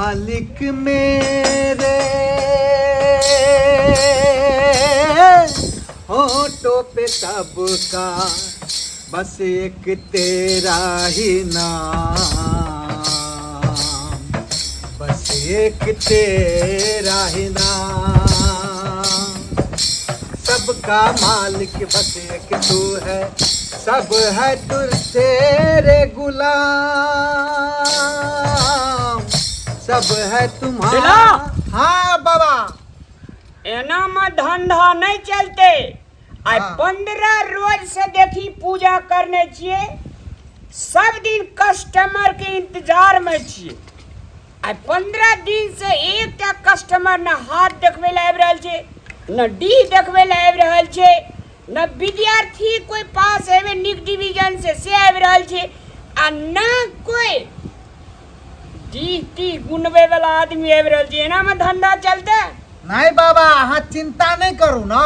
मालिक मेरे, होठों पे सबका बस एक तेरा ही नाम, बस एक तेरा ही नाम। सबका मालिक बस एक तू है, सब है तुर तेरे गुलाम, सब है तुम्हारा। चला। हाँ बाबा। एना में धंधा नहीं चलते। आइ हाँ। 15 रोज से देखी पूजा करने छिए, सब दिन कस्टमर के इंतजार में छिए। आइ 15 दिन से एकटा कस्टमर न हाथ देखबै लए आबि रहल छै, न डी देखबै लए आबि रहल छै, न विद्यार्थी कोई पास हेबै नीक डिवीजन से आबि रहल छै, आ न कोई डी टी गुनबै वाला आदमी आबि रहल छै। एना में धंधा चलते? नहीं बाबा, अहाँ चिंता नहीं करू ना,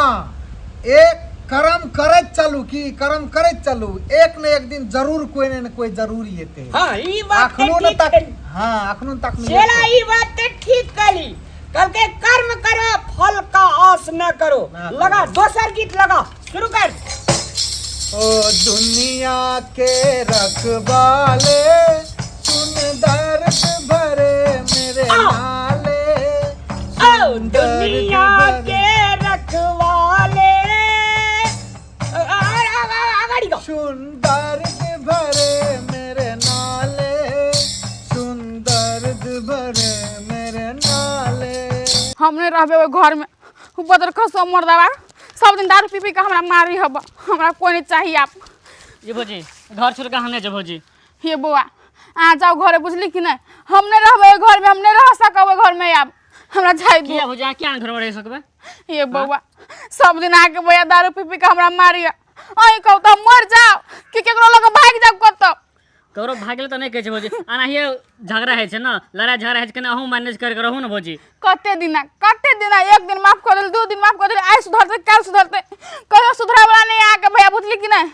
एक कर्म करैत चलू, की कर्म करैत चलू, एक न एक दिन जरूर कोई ने कोई जरूर एते। हाँ, ई बात ते अखनो न ठीक तक कहली। हाँ, अखनो तक नहीं चेला, एतै। ई बात ते ठीक कहली। कहलकै कर्म करो, फल का आस न करो। ना करो। लगा दोसर गीत लगा, शुरू कर। ओ दुनिया के रखवाले, सुन दर्द भरे मेरे आओ। नाले, ओ सुन दर्द दुनिया भरे के रखवाले, अगाड़ी गाओ। सुन दर्द भरे मेरे नाले, सुन दर्द भरे मेरे नाले। हम नहीं रहबे ओहि घर में, बदर खसो मर्दबा सब दिन दारू पी पी के हमरा मारी हब, हमरा कोई नहीं चाहिए आप। ये भौजी घर छोड़ के अहाँ नहीं जेबो जी। हे बौआ, अहाँ जाओ घरे, बुझली कि नहीं? हम नहीं रहबे ओहि घर में, हम नहीं रह सकब ओहि घर में, आब हमरा जाय दू। किया भौजी, अहाँ किया घर में रह सकबै? हे बौआ, सब दिन आके भैया दारू पी पी के हमरा मारिया, अहीं कहू तऽ हम मर जाओ कि केकरो लग भागि जाओ कतौ? ककरो भागल तऽ नहि कहै छै भौजी, एनाहिए झगड़ा होइ छै ने, लड़ाइ झगड़ा होइ छै, कने अहूँ मैनेज करि कऽ रहू ने भौजी। कते दिना, कते दिना, एक दिन माफ कर देली, 2 दिन माफ कर देली, आइ सुधरतै काल्हि सुधरतै, कहियो सुधरै वाला नहि अहाँके भैया, बुझली कि नहि?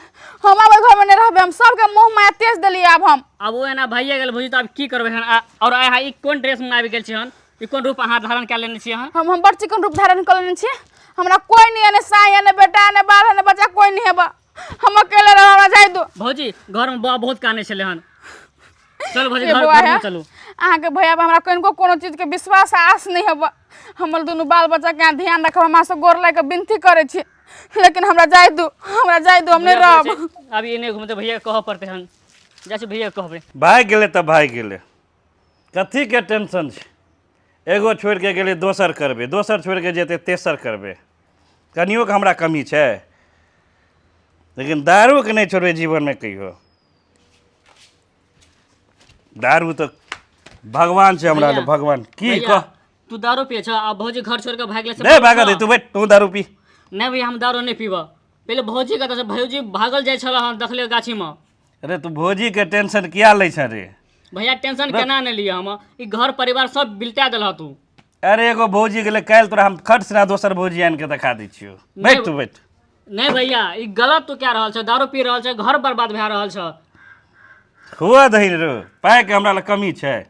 हम आब ओहि घरमे नहि रहबै, हम सबके मोह माया तेज देलियै आब हम। आब ओ एना भइए गेल भौजी, तऽ आब की करबै हन? आओर अहाँ ई कोन ड्रेसमे आबि गेल छी हन? ई कोन रूप अहाँ धारण कए लेने छी हन? हम बड़ चिकन रूप धारण कऽ लेने छी। हमरा कोई नहीं है, ने साई है, ने बेटा है, ने बाल है, ने बच्चा, कोई नहीं है बा, हम अकेले रह, हमरा जाय दो। भौजी घरमे बौआ बहुत कानै छलै हन, चल भौजी ए घर बौआ घरमे है, चलू। अहाँके भैया हमरा कनिको कोनो चीजके विश्वास आ आस नहीं है बा। हमर दुनू बाल बच्चाके अहाँ ध्यान रखब, हमरा से गोर लागि कऽ विनती करै छी, लेकिन हमरा जाय दू, हमरा जाय दू, हम नहीं भैया कहै रहब। छै, आब ई नहि घुमतै, भैया कहऽ पड़तै हन, जाइ छी भैया कहबै। भागि गेलै तऽ भागि गेलै, कथीके टेंशन छै? एगो छोड़ि कऽ गेलै दोसर करबै, दोसर छोड़ि कऽ जेतै तेसर करबै, कनियोके हमरा कमी छै? लेकिन दारूके नहि छोड़बै जीवनमे कहियो। दारू तऽ भगवान छै हमरा लए, भगवान। की भैया, कह। तू दारू पिए छ आ भौजी घर छोड़ के भागि गेलै से नहि भागऽ दे, तू बैठ, तू दारू पी। नहि भैया, हम दारू नहि पीबऽ। पहिले भौजी के तऽ भौजी भागल जाइ छल हन देखलियै गाछीमे। अरे तू भौजीके टेंशन किया लै छह रे? भैया टेंशन केना नहि लिअ, हम ई घर परिवार सब बिलटा देलह तू। अरे एगो भौजी गेलै, काल्हि तोरा हम खट सिना दोसर भौजी आनि के देखा दै छियौ। बैठ तू बैठ। नहि भैया, ई गलत तू कए रहल छ, दारू पी रहल छ, घर बर्बाद भए रहल छ। हुआ दही रो, पाइके हमरा लग कमी छै?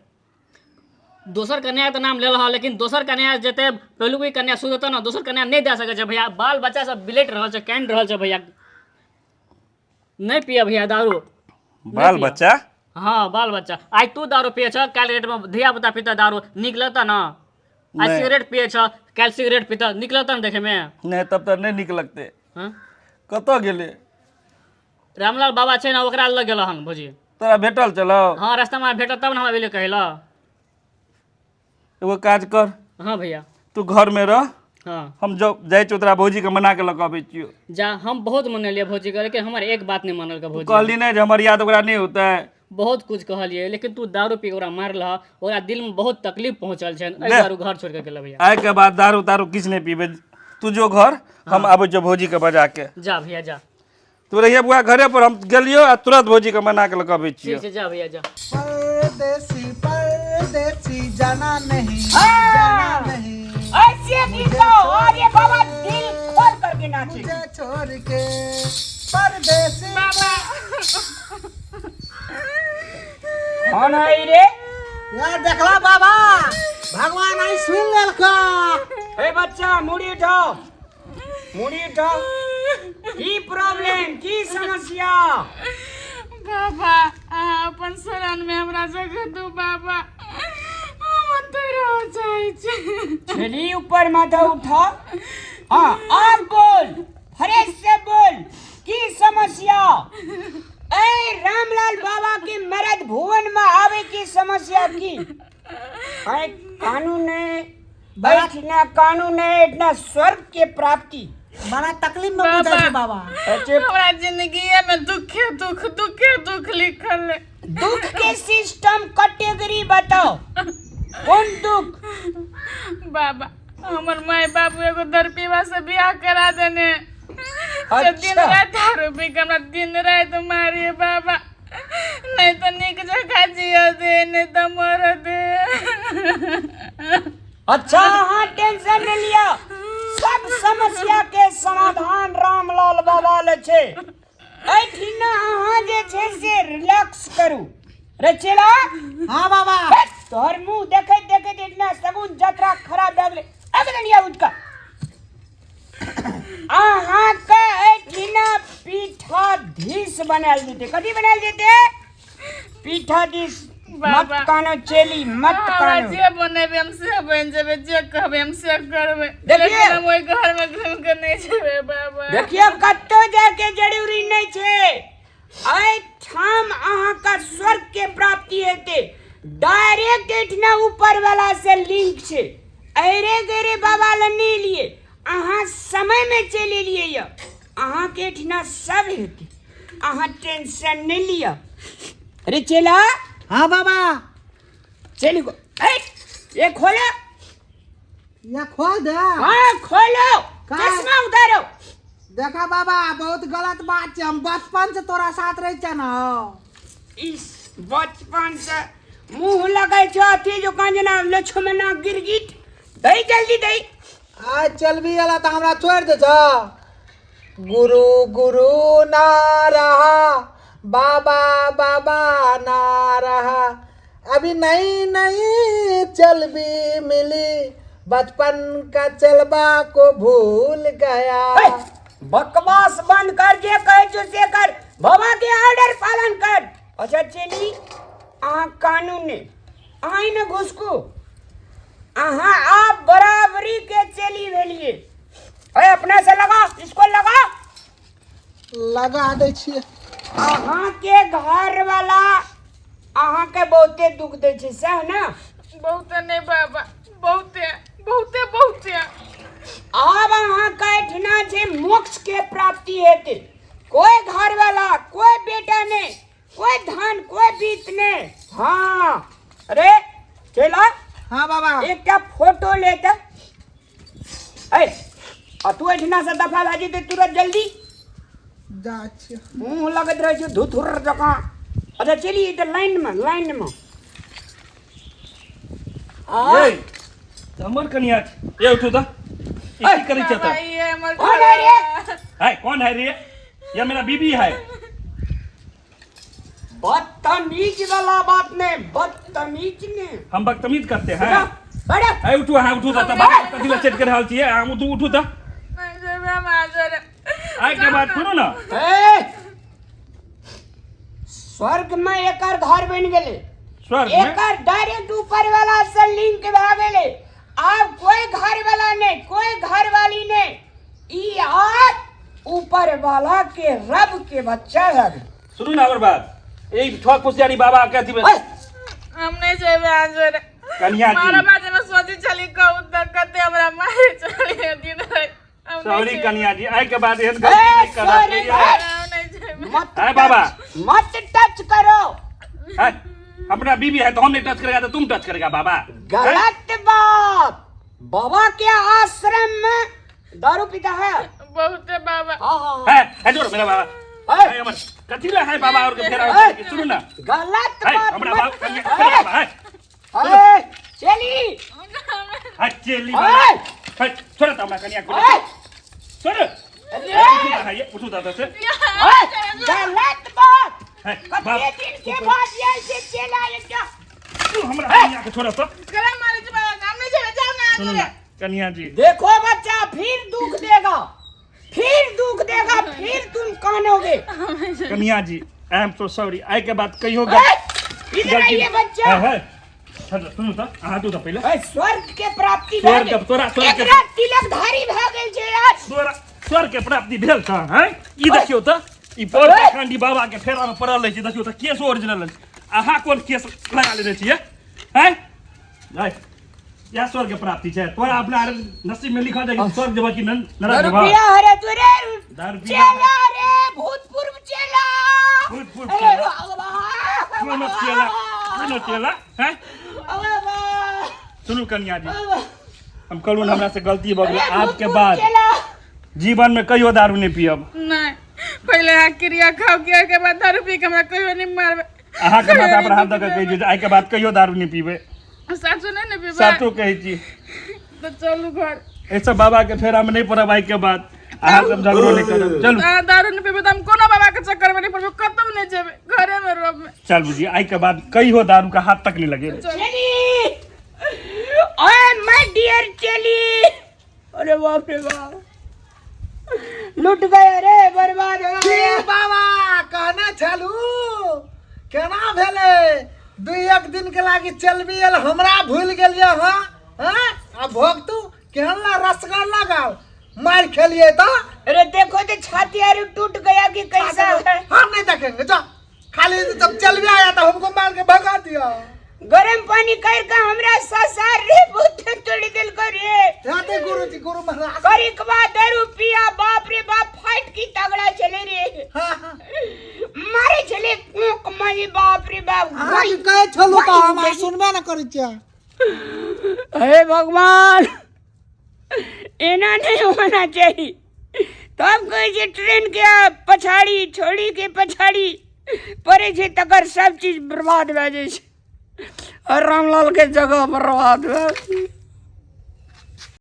दोसर कन्या के नाम लेल हँ, लेकिन दोसर कन्या जेतै पहिलुक ई कन्या सुधतै ने, दोसर कन्या नहि दए सकै छै भैया। बाल बच्चा सब बिलटि रहल छै, कानि रहल छै भैया। नहि पिय भैया दारू। बाल बच्चा? हाँ बाल बच्चा। आइ तू दारू पिए छ, काल्हि रेटमे धिया पुता पीतऽ दारू, नीक लगतऽ ने? आइ नहि। सिगरेट पिए छ, काल्हि सिगरेट पीतऽ, नीक लगतऽ ने देखैमे? नहि, तब तऽ नहि नीक लगतै। हँ। कतऽ गेलै? रामलाल बाबा छै ने, ओकरा लग गेल हन भौजी। तोरा भेटल चलो? हाँ, रास्तामे भेटल तब ने हमरा भेलै कहै लए। एगो काज कर। हाँ भैया। तू घरमे रह। हाँ। हम जब जाइ छियौ तोरा भौजीके मना के लऽ कऽ अबै छियौ। जा, हम बहुत मनेलियै भौजीके, लेकिन हमर एक बात नहि मानलकै भौजी। कहली नहि जे हमर याद ओकरा नहि होतै? बहुत कुछ कहलियै, लेकिन तू दारू पी के ओकरा मारलह, ओकरा दिलमे बहुत तकलीफ पहुँचल छै, एहि ले। दुआरे ओ घर छोड़ि कऽ गेलै भैया। आइके बाद दारू तारू किछु नहि पीबै। तू जो घर, हम आबै छियौ भौजीके बजा के। जा भैया जा। तू रहिए बुआ घरे पर, हम गेलियो आ तुरंत भौजी के मना के लऽ कऽ अबै छियौ। ठीक छै, जा भैया जा। परदेसी परदेसी जाना नहीं, जाना नहीं, ऐसे गीत गाओ और ये बाबा दिल खोल करके नाचे। मुझे छोड़ के परदेसी। बाबा कौन है रे? यार देखला बाबा, भगवान आई सुन लेलका। हे बच्चा, मुड़ी उठाओ, मुड़ी उठाओ। की प्रॉब्लम, की समस्या? बाबा, अहाँ अपन शरण में हमरा जगह दू बाबा, हम ओतहि रहऽ चाहै छी। चली ऊपर माथा उठा। हाँ, आप बोल, फ्रेश से बोल, की समस्या? ए रामलाल बाबा के मरद भुवन में आवे की समस्या की? ऐ कानून है बैठना, कानून है इतना स्वर्ग के प्राप्ति। बड़ा तकलीफ में बुझाइ छै बाबा। अच्छे। हमरा जिंदगी में दुखे दुख, दुखे दुख लिखल है। दुख के सिस्टम कैटेगरी बताओ, कौन दुख? बाबा, हमर माय बाबू एगो दरपीवा से बियाह करा देने से दिन राति दारू पी के हमरा दिन राति मारिए बाबा, नहीं तो नीक जगह जियो दे, नहीं तो मर दे। अच्छा, हाँ, टेंशन नहीं लिया, सब समस्या के समाधान रामलाल बाबा ले छे। एठिना अहाँ जे छै से रिलैक्स करू। रे चेला। हाँ बाबा। हे, तोहर मुंह देखैत देखैत एठिना सगुन जतरा खराब भए गेलै। अगले निया उठका अहाँके एठिना पीठाधीश बनायल जेतै। कथी बनायल जेतै? पीठाधीश। मत बाबा। कानो चेली, मत हमरा कानो। जे बनेबै हम से बनि जेबै, जे कहबै हम से करबै, देखिए। लेकिन हम ओहि घर में घुमि के नहि जेबै बाबा। देखिए, कतौ जाके जरूरी नहीं छै। एहिठाम अहाँके स्वर्ग के प्राप्ति हेतै। डायरेक्ट एहिठिना ऊपर वाला से लिंक छै। अरे गरे बाबा लग नहि एलियै अहाँ, समय में चलि एलियै यऽ। अहाँके एहिठिना सब हेतै, अहाँ टेंशन नहि लिअ। अरे चेला। हाँ बाबा। चलि गो। ए, ये खोलो। या खोल दे। हाँ, खोलो। का? चश्मा उतारो। देखा बाबा, बहुत गलत बात छै, हम बचपन से तोरा साथ रहै छियै ना। इस बचपन से मुंह लगै छौ अथी जो जेना लक्ष्मणा गिरगिट। दही, जल्दी दही। आज चलबी अला तऽ हमरा छोड़ि दे छ। गुरु गुरु ना रहा, बाबा बाबा ना रहा, अभी नई नई चलबी मिली, बचपन का चलबा को भूल गया। ए, बकवास बंद कर, जे कहै छौ से कर, बाबा के ऑर्डर पालन कर। अच्छा चली, अहाँ कानून ने अहाँ ने घुसकू, अहाँ आप बराबरी के चली भेलिए। अरे अपना से लगा, इसको लगा। लगा दै छियै। अहाँ के घर वाला अहाँ के बहुते दुख दै छै, सएह ने? बहुते नहि बाबा, बहुते बहुते बहुते। आब अहाँ के एहिठिना जे मोक्ष के प्राप्ति हेतै, कोई घर वाला, कोई बेटा नहीं, कोई धन, कोई बीत नहीं। हाँ, अरे चला। हाँ बाबा। एकटा फोटो लेते। ए, आ तू एहिठिना से दफा भए जेतै तुरंत, जल्दी। जा छियै। मुँह लगैत रहै छै धुथुर जकाँ। अच्छा चलिए, तऽ लाइन में, लाइन में आ। ये तऽ हमर कनिया छै। ये उठू तऽ, ई की करै छै बाबा, तऽ? ई हमर कौन है रे? है कौन है रे? ये मेरा बीबी है। बदतमीज वाला बात नहीं, बदतमीज नहीं। हम बदतमीज करते हैं? बड़ा है उठू, अहाँ उठू तऽ, तऽ बात कथी लए चटि रहल छियै अहाँ? उठू, उठू तऽ। नहि जेबै हम आजर। आइ के बाद सुनू ने। ए, स्वर्ग में एकर घर बन गेलै। स्वर्ग में? एकर डायरेक्ट ऊपर वाला से लिंक भए गेलै। आब कोई घर वाला नहीं, कोई घर वाली नहीं, ई आब ऊपर वाला के रब के बच्चा भए गेलै। सुनू ने हमर बात, ई ठक फुसियारी बाबा के अथी में ओए, हम नहि जेबै आजर। कनिया जी। मारा बाजे में सोचे छली कहू तऽ कते हमरा मारे छली दिन राति। हम नहि सॉरी जेबै। कनिया जी, आइ के बाद एहन गलती ए, नहि करब। सॉरी, हम नहि जेबै। मत अरे बाबा। मत टच करो। है, अपना बीबी है तो हम नहीं टच करेगा तो तुम टच करेगा बाबा? गलत बात। बाबा के आश्रम में दारू पीता है? बहुते बाबा। हाँ हाँ हाँ। है है जोड़ मेरा बाबा। ए, है हमर कथी ला है बाबा और के फेर ए, सुनू ना। गलत है बात। हमरा मत बाबा कनिया, मेरा बाबा है। ए, चली। है चेली ए, बाबा है, छोड़ तो हमरा कनिया को। ए, छोड़। अरे, उठू तो है ये, उठू तो से। ए, गलत बात। है कते बाप दिन के बाद ये से चला एकटा। तू हमरा कनिया के छोड़ तऽ। करा मारै छै बाबा, हम नहीं जेबै, जाउ ना। सुनू ना कनिया जी। देखो बच्चा, फिर दुख देगा, फिर दुख देगा, फिर तुम कानोगे। कनिया जी, I am so sorry. आइ के बाद कहियो ए, इधर आइए बच्चा। है है, सुनू तऽ, अहाँ तू तऽ पहिले। ए, स्वर्ग के प्राप्ति भए स्वर्ग गेल। तोरा स्वर्ग के- एकरा तिलकधारी भए गेल छै यार। तोरा स्वर्ग के प्राप्ति भेल छ हैं? ई देखियौ तऽ, ई बड़ पाखंडी बाबा के फेरा में पड़ल रहै छै। देखियौ तऽ, केस ओरिजिनल अछि, अहाँ कोन केस लगा लेने छियै हैं? नहीं, इएह स्वर्ग के प्राप्ति छै तोरा? अपना नसीब में लिखल छै कि स्वर्ग जेबह कि नरक जेबह। रुपया हरे तुरे। दारू पिया। चेला रे, भूतपूर्व चेला। भूतपूर्व अरे चेला। बाबा। कोनो चेला, कोनो चेला हैं? बाबा। सुनू कन्या जी, हम कहलहुँ ने, हमरा से गलती भऽ गेल। अरे आब के भूतपूर्व बाद चेला। जीवन में कहियो दारू नहीं पियब। नहीं, पहले अहाँ क्रिया खाओ, क्रिया के बाद दारू पी के हमरा कहियो नहीं मारबै। अहाँके माथा पर हाथ दऽ कऽ कहै छी जे आइ के बाद कहियो दारू नहीं पीबै। सासु नहीं ने पीबै? साचो कहै छी। तऽ चलू घर। एहि सब बाबा के फेरा में नहीं पड़ब आइ के बाद। अहाँ सब झगड़ो नहीं करब, चलू। अहाँ दारू नहीं पीबै तऽ हम कोनो बाबा के चक्कर में नहीं पड़बै, कतौ नहीं जेबै, घरे में रहबै। चल बुझी, आइ के बाद कहियो दारू के हाथ तक नहीं लगेबै। चली, ओए my dear चली। अरे बाप रे बाप, लुट गए रे, बर्बाद हो की गए। बाबा कहने छलू, केना भेलै? दुई एक दिन के लागी चलबी एल, हमरा भूल गेलियै। हाँ हाँ, आ भोगतू केहन ला रसगर लागल, मार खेलिए तो। अरे देखो तो, छाती आरू टूट गया कि कैसा है? हम नहीं देखेंगे, जा। खाली जब चल भी आया तो हमको मार के भगा दिया। गरम पानी कर के हमरा ससार रे, बहुत तोड़ दिल को रे। जाते गुरु जी, गुरु महाराज। करिकवा दारू पिया, बाप रे बाप, फाइट की तगड़ा चले रे। हाँ हाँ। मारे चले कूक मारी, बाप रे बाप। अहाँ की कहै छलू तऽ हम अहाँ सुनबे न करै छियै। हे भगवान, एना नहीं होना चाहिए। तब कहै छै ट्रेन के पछाड़ी छोड़ी के पछाड़ी पड़ै छै, तकर सब चीज बर्बाद भए जाइ छै और रामलाल के जगह बर्बाद भए।